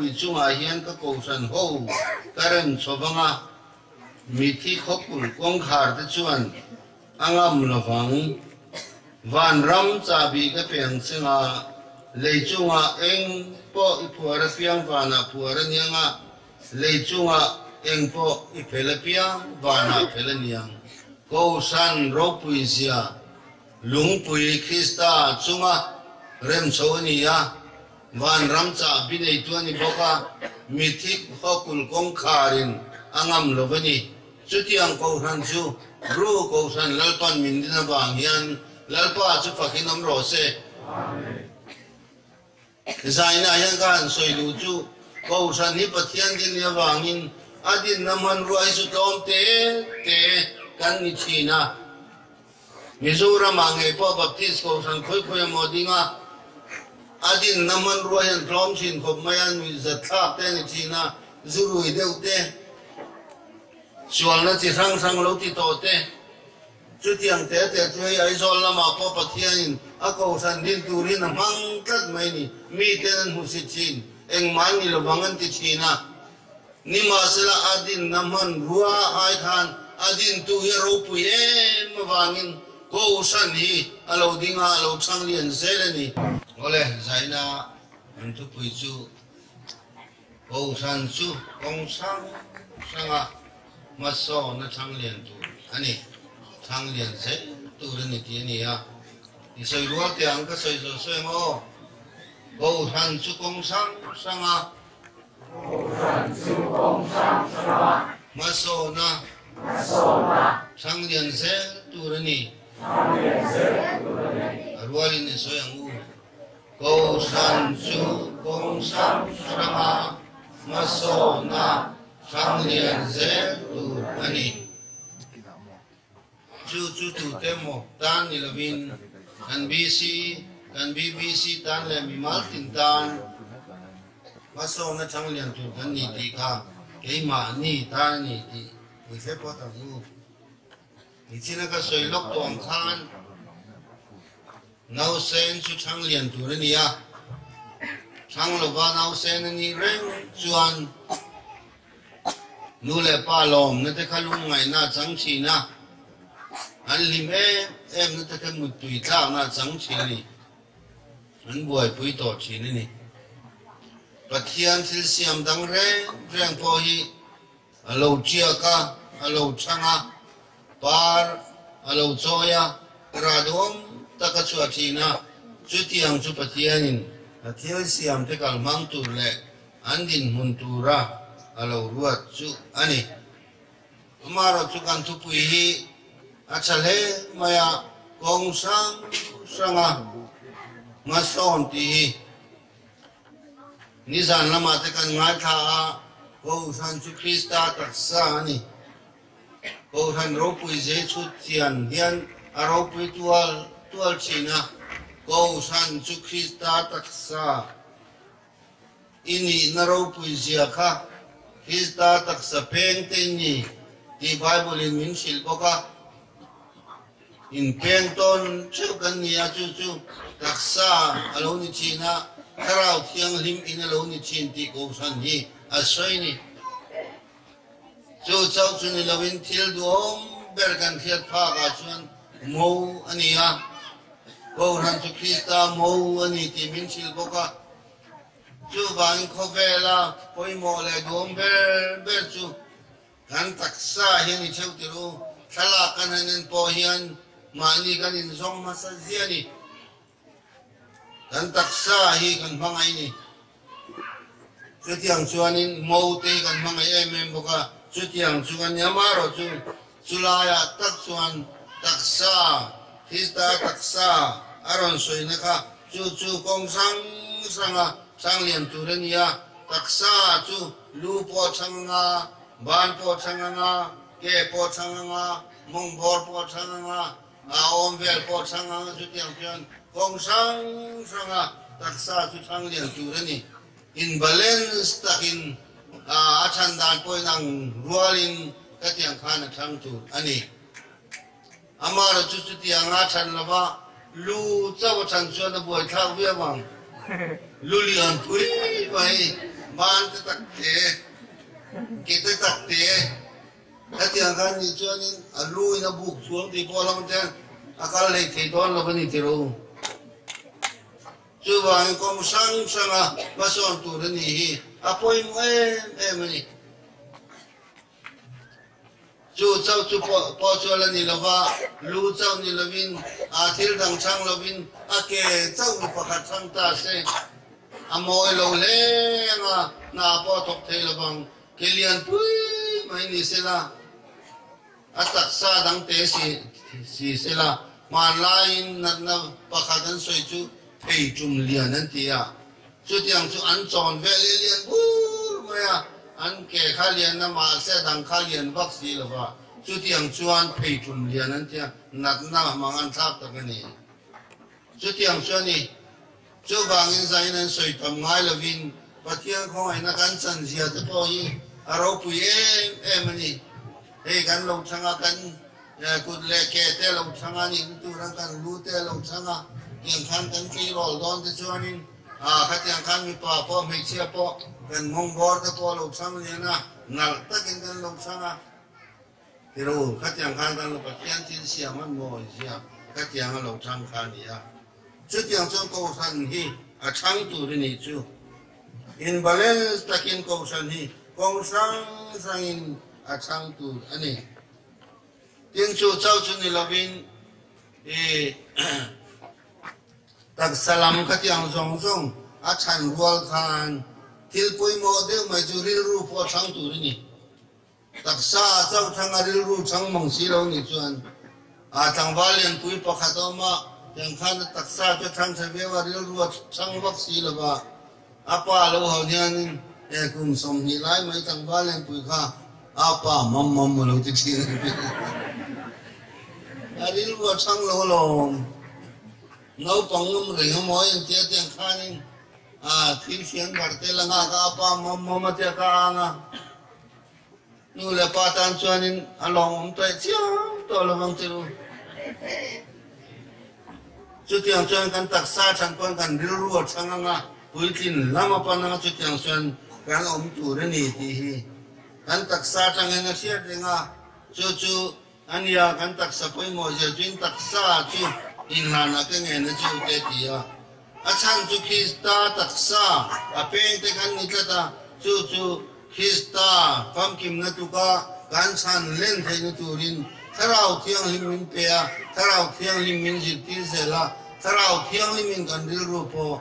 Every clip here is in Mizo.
Lungpui chungah hian ka kohhran ho ka rem chho vang a, mithi khawpul kawngkhar te chuan a ngam lo vang. Vanram chahbi ka pe ang che nga, lei chungah eng pawh i phuar apiang vanah phuar a niang a, lei chungah eng pawh i phel apiang vanah phel a niang. Kohhran ropui zia Lungpui Krista chunga rem chho a ni a, Vanram chahbi neitu a ni bawk a, mithi khawkul kawngkharin a ngam lo a ni. Chutiang Kohhran chu Bru Kohhran Lalpan min din avang hian Lalpa chu fakin awm rawh se. Zainah hian ka han sawi duh chu Kohhran hi Pathian din ni avangin a dinna hmanrua hi chu tlawm te te kan ni thin a. Mizoramah ngei pawh Baptist Kohhran khawi khawi emaw ding a, a dinna hmanrua hian tlawm thin khawp mai a, nuihzat thlak te a ni thin a, zu rui deuh te, sualna chi hrang hrang lo ti tawh te, chutiang te te chu hei Aizawl lamah pawh Pathianin a Kohhran din turin a hmang tlat mai ni, miten an hmusit thin, engmah ni lovang an ti thin a. Nimahsela a dinna hmanrua ai khan a dintu hi a ropui em avangin Kohhran hi a lo ding a, a lo chhang lian zel a ni. Awle, Zaina an thupui chu Kohhran chu kawng hrang hranga hmasawna chhang lian tur a ni, chhang lian zel tur a ni tih a ni a. I sawi rual teh ang ka sawi zawh sawi ang aw. Kohhran chu kawng hrang hranga Kohhran chu kawng hrang hranga. Hmasawna. Hmasawna. Thanglian zel tur a ni. Thanglian zel tur a ni. A rualin i sawi ang u. Kohhran chu kawng hrang hranga hmasawna thanglian zel tur a ni. Chu chu tute maw tan ni lovin kan BC, kan BBC tan leh mimal tin tan hmasawnna chang lian tur kan ni tih kha keimahni tan a ni tih i hre phawt ang u. Nichina ka sawi lawk tawh ang khan nausen chu chang lian tur a ni a, chang lova nausen a nih reng chuan Nu leh pa lawmna te kha lungngaihna a chang thin a, an hlim em emna te kha muttui tlakna a chang thin a ni. An buaipui tawh thin a ni. Pathian thil siam dang reng reng pawh hi a lo tiak a, a lo chhang a, par a lo chawi a, rah duhawm tak a chhuah thin a, chutiang chu Pathianin a thil siam te kal hmang tur leh An dinhmun tura a lo ruat chu a ni. Amaherawhchu kan thupui hi a tha hle mai a, kawng hrang hranga hmasawn tih hi nizan lamah te kan ngaithla a, Kohhran chu Krista taksa a ni. Kohhran ropui ze chhut chian hian a ropui tual tual thin a, Kohhran chu Krista taksa I nihna ropui zia kha Krista taksa peng te in ni tih Bible in min hrilh bawk a. In peng tawn theuh kan ni a, chu chu taksa a lo ni thin a, Thlarau Thianghlim in a lo ni thin tih Kohhran hi a sawi ni. Chu chauh chu ni loin thil duhawm ber kan hriat phak ah chuan mo a ni a, Kohhran chu Krista mo a ni tih min hrilh bawk a. Chuvangin khawvela pawimawh leh duhawm ber ber chu kan taksa hian i theuh tir u. Thlalak kan han en pawh hian mahni kan inzawng hmasa zia a ni. Kan taksa hi kan hmangaih ni. Chutiang chuanin mo te hi kan hmangaih em em bawk a, chutiang chu kan ni. Amaherawhchu chulaiah tak chuan taksa, Krista taksa a rawn sawina kha chu chu kawng hrang hranga hrang lian tur a ni a. Taksa chu lu pawh a chhang anga, ban pawh a chhang anga, ke pawh a chhang anga, mawng bawr pawh a chhang anga, A awm vel pawh chhang ang a, chutiang chuan kawng hrang hranga taksa chu chhang lian tur a ni. In balance takin a chhan dan pawhin ang rualin ka tiang khan a chhang tur a ni. Amaherawh chu chutianga chhan lova lu chauh a chhan chuan a buaithlak viau ang. Lu lian pui mai. Ban te tak te, ke te tak te, hetiang khan nih chuanin a lu in a buk chuang tih pawh hlauh te a kal hlei thei dawn lo a ni tiro. Chuvangin kawng hrang hranga hmasawn tur a nih hi a pawimawh em em a ni. Chu chauh chu pawh chu a la ni lova, lu chauh ni lovin, a thil dang chhang lovin a ke chauh mi pakhat chhang ta se, a mawi lo hle ang a, hna pawh a thawk thei lovang. Ke lian pui mai ni sela, a taksa dang te si sela, hmanlaiin natna pakhat an sawi chu thei tum lian an ti a. Chutiang chu an chawn vel i lian bur mai a, an ke kha lian a mahse a dang kha lian vak si lo va, chutiang chuan phei tum lian an tia natna hmang an thlak tak a ni. Chutiang chu a ni. Chuvangin zain an sawi tam ngai lovin Pathian khawngaihna kan chan zia te pawh hi a ropui em em a ni. Hei kan lo chhang a, kan kut leh ke te a lo chhang a, nih tur ang kan lu te a lo chhang a, tiang khan kan tleirawl dawn te chuanin ah khatiang khan mipa pawh hmeichhia pawh kan mawng bawr te pawh a lo chhang lian a, nalh takin kan lo chhang a. Tiro, khatiang khan kan lo Pathian thil siam an mawi zia khatiang a lo chhang kha a ni a. Chutiang chuan Kohhran hi a chhang tur i nih chu. In balance takin Kohhran hi kawng hrang hrangin a chhang tur a ni. Tin chu chauh chu ni lovin i taksa lam khatiang zawng zawng a chhan rual khan thil pawimawh deuh mai chu rilru pawh a chhang tur i ni. Taksa chauh thanga rilru chhang mang si lo nih chuan a tlangval lianpui pakhat a awm a, tiang khan a taksa chu a thang tha viau a, rilru a chhang vak si lo va. A pa lo hau hianin he kum 20 lai mai tlangval lianpui kha a pa mam mam a lo ti thin a ni. A rilru a chhang lo alawm. Naupang ngam reng a mawi ang tia tiang khanin a thil fian bar te la nghak a, a pa mam mam a tia ka ang a. Nu leh pa tan chuanin a lawmawm taih chiam tawh lo vang che u. Chutiang chuan kan taksa chhan pawn kan rilru a chhang ang a, puitlin lam a pan ang a, chutiang chuan kan awm tur a ni tih hi kan taksa atangin a hriat reng a, chu chu a nia kan taksa pawimawh zia chuin taksa chu inhlanah ka ngen a chu te ti a. A chhan chu Krista taksa a peng te kan ni tlat a, chu chu Krista famkimna tuka kan chhan len theihna turin Thlarau Thianghlim min pe a, Thlarau Thianghlim min zirtir zel a, Thlarau Thianghlimin kan rilru pawh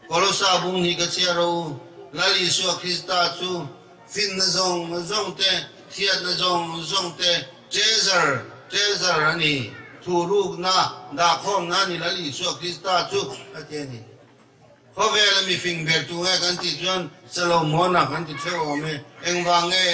Kolosa bung ni ka chhiar rawh u, Lal Isua Krista chu finna zawng zawng te, hriatna zawng zawng te treasure, treasure, a ni, thurukna, dahkhawmna a ni Lal Isua Krista chu a ti a ni. Khawvela mi fing ber tu nge kan tih chuan Salomona kan ti theuh awm e. Engvang nge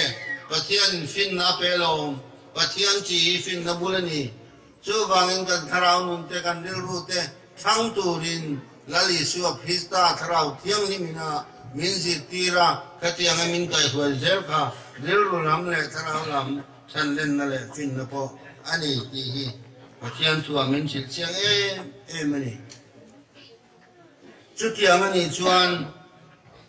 Pathianin finna a pe lo? Pathian chi hi finna bul a ni. Chuvangin kan thlarau nun te, kan rilru te thlang turin Lal Isua Krista Thlarau Thianghlim ina min zirtir a, khatianga min kaihruai zel kha rilru lam leh thlarau lam chhanlenna leh finna pawh a ni tih hi Pathian thuah min hrilh chiang em em a ni. Chutiang a nih chuan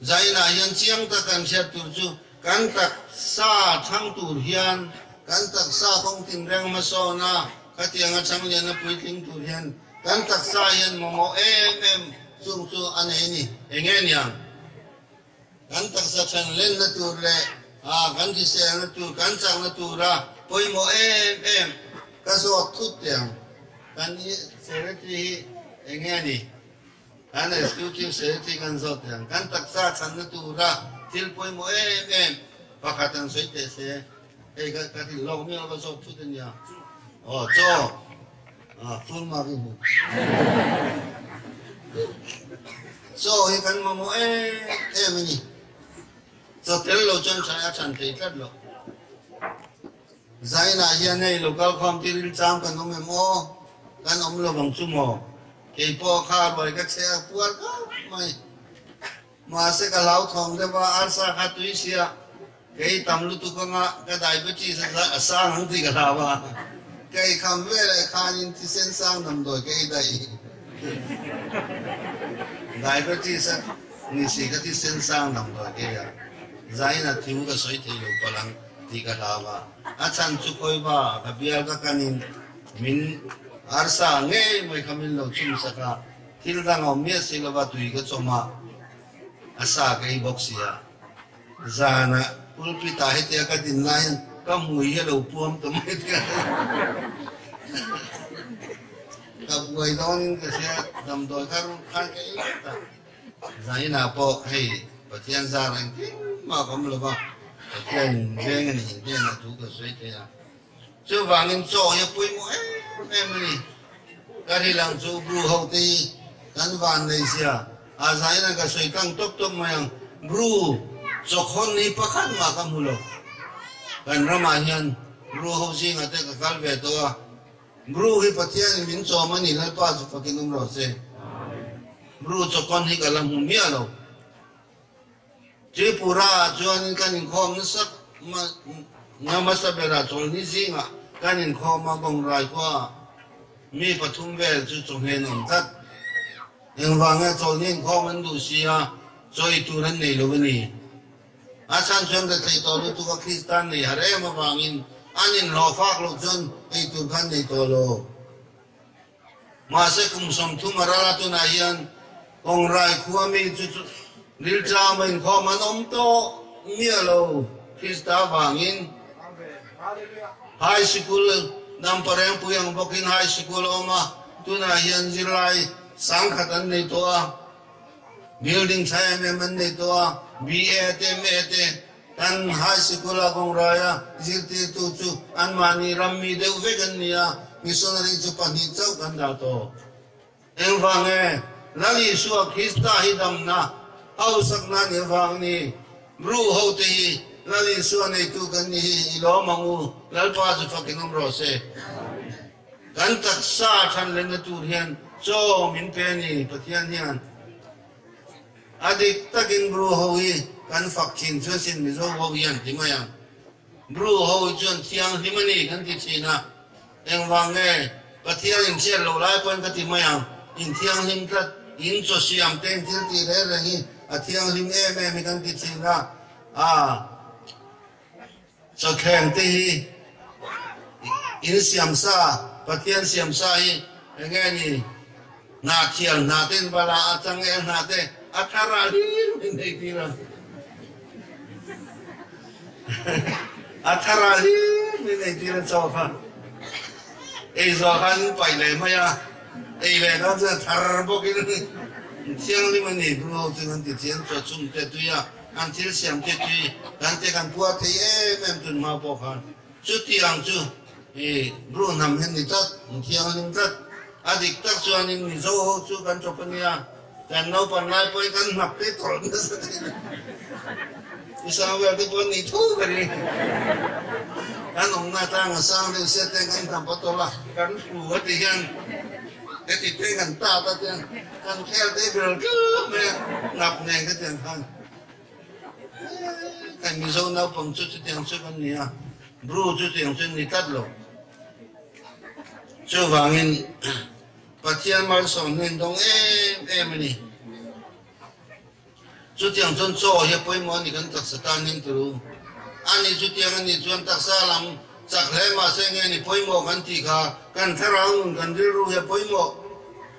Zainah hian chiang tak kan hriat tur chu kan taksa chhang tur hian kan taksa kawng tinreng hmasawn a, khatianga chhangliana puitling tur hian kan taksa hian mamawh em em chung chu a nei a ni. Enge niang? Kan taksa chhan lenna tur leh kan hriselna tur, kan chakna tura pawimawh em em ka zawt thut teh ang. Kan secretary hi eng nge a ni? Kan executive secretary kan zawt teh ang. Kan taksa chhanna tura thil pawimawh em em pakhat an sawi teh se. Hei ka ka thil lawk miau ka zawt thut a nia. Aw chaw. Ah full mark i hmu. Chaw hi kan mamawh em em a ni. Chaw tel lo chuan tha a than thei tlat lo. Zainah hian hei local khawm tir rilchang kan awm em aw? Kan awm lo vang chu maw? Keipawh kha ruai ka chhe a puar khawp mai. Mahse ka hlauthawng deuh a, arsa kha tui sia kei tam lutuk anga ka diabetes a sang ang tih ka hlau a, ka ei kham veleh khanin thisen sang damdawi ka ei daih. Diabetes a. Ni si ka thisen sang damdawi kei a zain a thu ka sawi thei lo palh ang tih ka hlau a. A chhan chu khawiva ka bial ka kanin min arsa ngei mai kha min lo chhum sak a, thil dang a awm miah si lova tui ka chawm a, a sa ka ei bawk si a. Zanah pulpit ah hetia ka din lai hian ka hmui hi a lo puam ta mai thei a. Ka buai dawnin ka hria, damdawi kha ruk khan ka ei vek a. Zainah pawh hei Pathian zar engtin mah ka awm lo va, Pathian veng a nih hnenah thu ka sawi thei a. Chuvangin chaw hi a pawimawh em em a ni. Ka ri lang chu Bru ho te hi kan van nei sia, a zaina ka sawi tlang tawp tawp mai ang. Bru chawkhawn hi pakhat mah ka hmu lo. Kan ramah hian Bru ho zingah te ka kal ve tawh a, Bru hi Pathianin min chawm a ni, Lalpa chu fakin awm rawh se. Bru chawkhawn hi ka la hmu miah lo. Tripura ah chuanin kan inkhawm nasa na hmasa berah chawlhni zingah kan inkhawm a, Gongrai khua mi pathum vel chu chawhnen awm tlat. Engvanga chawlhni inkhawm an duh si a, chawi tur an nei lo a ni. A chhan chuan rethei tawh lutuk a Kristan nei har em avangin an inhlawh fak loh chuan ei tur kha an nei tawh lo. Mahse kum 30 a ral a tunah hian Kawngrai khua mi chu rilṭam a inkhawm an awm tawh miah lo Krista vangin High Sikul Damparengpui ang bawkin High Sikul a awm a, tunah hian zirlai sangkhat an nei tawh a, building tha em em an nei tawh a, BA te MA te Kan high sikul a Kawngrai a zirtirtu chu anmahni rammi deuh vek an ni a, missionary chu pahnih chauh kan dah tawh. Engvang nge Lal Isua Krista hi damna hausakna a nih avang ni? Bru hote hi Lal Isua neitu kan ni hi i lawm ang u, Lalpa chu fakin awm rawh se. Kan taksa than lenna tur hian chaw min pe a ni Pathian hian. A dik takin Bru ho hi kan fak thin chu asin Mizo ho hi an ti mai ang. Bru ho hi chuan thianghlim a ni kan ti thin a, engvang nge Pathian in chhiat loh lai pawhin ka ti mai ang, in thianghlim tlat, in chaw siam te in thil tih reng reng hi a thianghlim em em hi kan ti thin a, aa chawthleng te hi in siam sa, Pathian siam sa hi enge ni? Hnahthial hna te in vala a changel hna te a thar a hlim in ei tir a. A thar a hlim in ei tir a chaw kha. Ei zawh khan in paih leh mai a, ei leh khan chuan a thar bawk in thianghlim a ni. Bru ho chuan an ti chian chaw chhum te tui a, an thil siam te tui kan te kan puar thei em em tun hma pawh khan. Chutiang chu i Bru hnam hi ni tlat, in thianghlim tlat. A dik tak chuanin Mizo ho chu kan chawp a nia, kan naupan lai pawhin kan hnap te tawlh nasa thin a. I sang vel te pawh an nih tho ka ring. Kan awmna tlanga sang deuh sia te kan hnap a tawlh a, kan hru a ti hian heti te kan tat a tiang kan khel te ber tleuh mai a, hnap nen ka tiang khan. Kan Mizo naupang chu chutiang chu kan ni a, Bru chutiang chu an ni tlat lo. Chuvangin Pathian malsawm hnen dawng em em a ni. Chutiang chuan chaw hi a pawimawh a ni kan taksa tan hian tur u. Ani chutiang a nih chuan taksa lam chak hle mahse nge ni pawimawh kan tih kha kan thlarau nun kan rilru hi a pawimawh.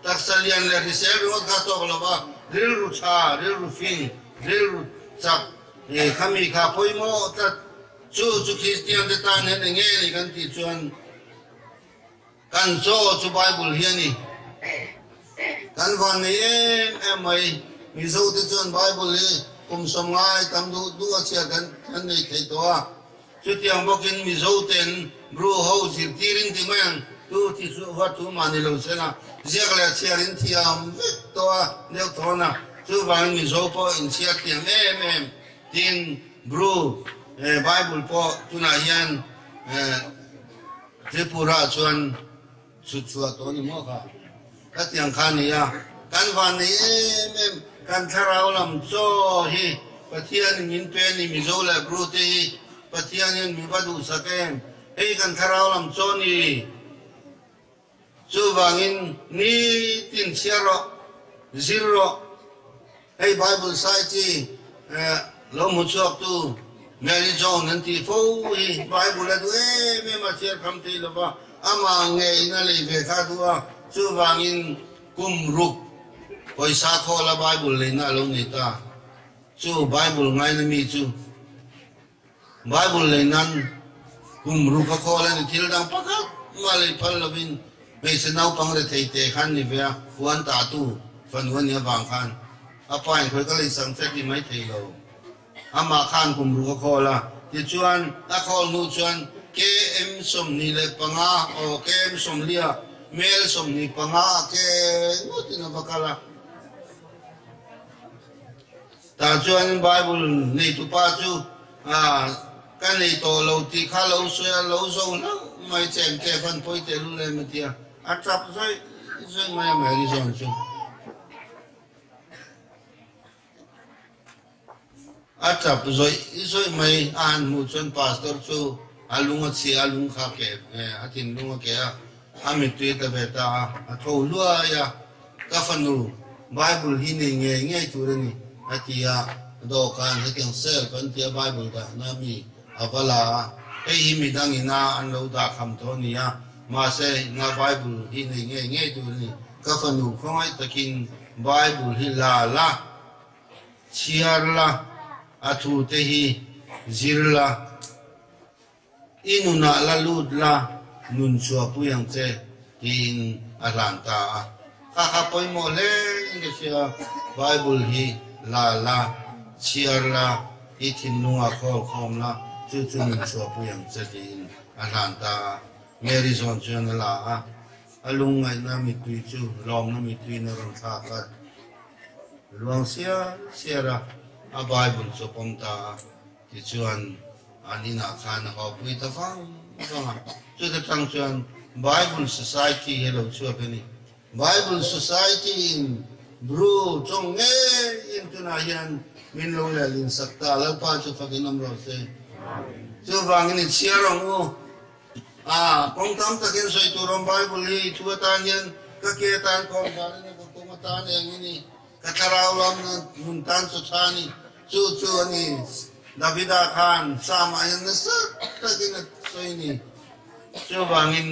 Taksa lian leh hrisel ringawt kha tawk lo va, rilru tha, rilru fing, rilru chak khami kha pawimawh tlat. Chu chu Kristian te tan hian enge ni kan tih chuan kan chaw chu Bible hi a ni. Kan van nei em em mai. Mizo te chuan Bible hi kum 90 tam duh duh a chhiar kan nei thei tawh a. Chutiang bawkin Mizo ten Bru ho zirtirin ti mai ang, tu ti suh va tu mah ni lo sela, ziak leh chhiarin thiam vek tawh a deuh thawn a, chuvangin Mizo pawh inchhiar thiam em em tin Bru Bible pawh tunah hian Tripura chuan chhut chhuah tawh a ni maw kha? Ka tiang kha a ni a, kan van nei em em, kan thlarau lam chaw hi Pathianin min pe a ni, Mizo leh Bru te hi Pathianin min va duhsak em, hei kan thlarau lam chaw ni. Chuvangin nitin chhiar rawh, zir rawh. Hei Bible Society lo hmu chhuaktu Mary Jones an tih fo hi Bible a duh em em a, chhiar kham thei lo va, amah ngeiin a lei ve kha duh a, chuvangin kum ruk pawisa khawla Bible leina a lo nei ta. Chu Bible ngaina mi chu Bible lei nan kum ruk a khawl a ni, thil dang pakhat mah lei phal lovin hmeichhe naupang rethei te khan ni ve a, huan tahtu fanu a nih avang khan a pa in khawi ka lei sang che ti mai thei lo. Amah khan kum ruk a khawl a, tichuan a khawl hnu chuan KM 25 aw KM sawmlia mel 25 a ke ngawtin a va kal a. Tah chuan Bible neitupa chu ka nei tawh lo tih kha lo sawi a, lo zo hlauh mai che em te khan pawi teh lul em a ti a, a tap zawih zawih mai a Mary zawn chu. A tap zawih zawih mai a han hmuh chuan Pastor chu a lung a chhia a, lung kha ke a thinlung a ke a, a mittui a ta ve ta a, a tho hluai a. Ka fanu, Bible hi nei ngei ngei tur a ni, a ti a. Dawhkan hetiang shelf an tia Bible dahna mi a va la a, hei hi midang ina an lo dah kham tawh a ni a, mahse na Bible hi nei ngei ngei tur a ni. Ka fanu khawngaih takin Bible hi la la, chhiar la, a thute hi zir la. I nunah la lut la, nun chhuahpui ang che, tiin a hlan ta a. Kha kha pawimawh hle in ka hria, Bible hi la la, chhiar la, i thinlungah khawl khawm la, chu chu nun chhuahpui ang che, tiin a hlan ta a. Mary zawn chuan a la a, a lungngaihna mittui chu lawmna mittuiin a rawn thlak a, luang siar siar a, a Bible chu a pawm ta a. Tichuan, an inah khan a hawpui ta vang vang a. Chuta tang chuan Bible Society hi a lo chhuak a ni. Bible Society-in Bru tawng ngeiin tunah hian min lo leh insak ta a, Lalpa chu fakin awm rawh se. Chuvangin i chhiar ang u. A, kawng tam takin sawi tur awm Bible hi thu atan hian ka ke atan kawng varin a, ka kawng atan eng i ni. Ka thlarau lam nun tan chu tha a ni. Chu chu a ni, Davida khan Psalm ah hian nasa takin a sawi a ni. Chuvangin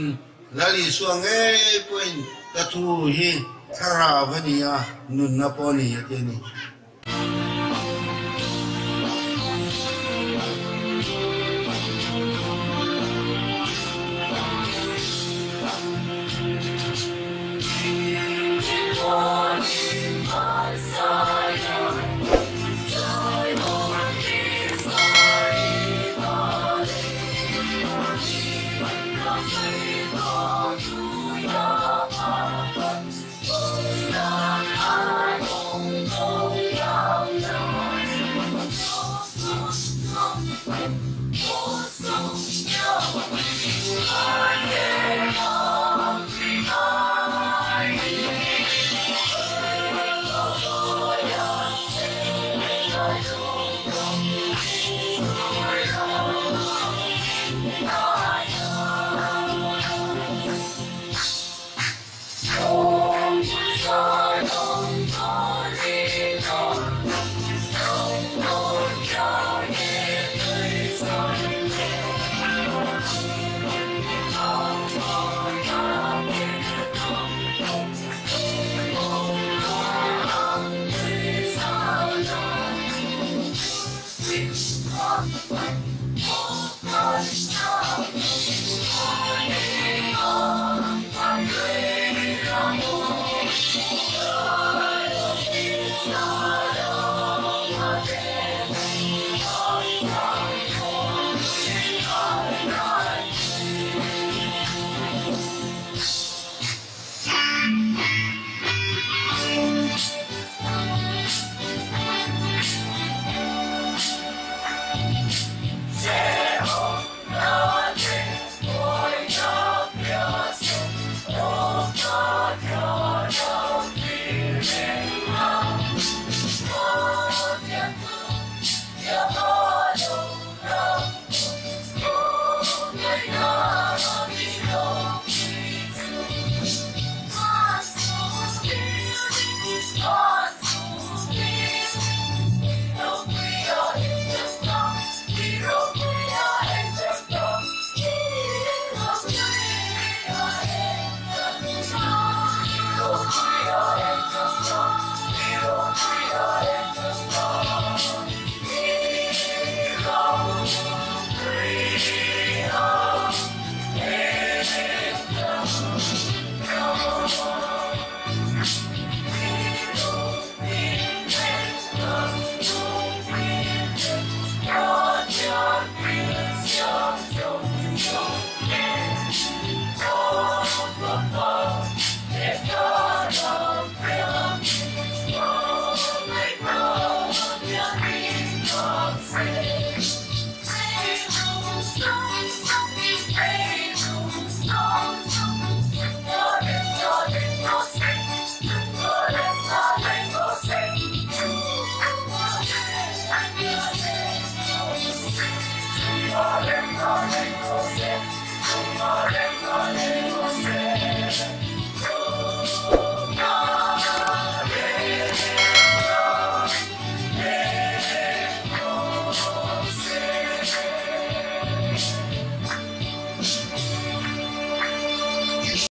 Lal Isua ngei pawhin ka thu hi thlarau a ni a, nunna pawh a ni a ti a ni.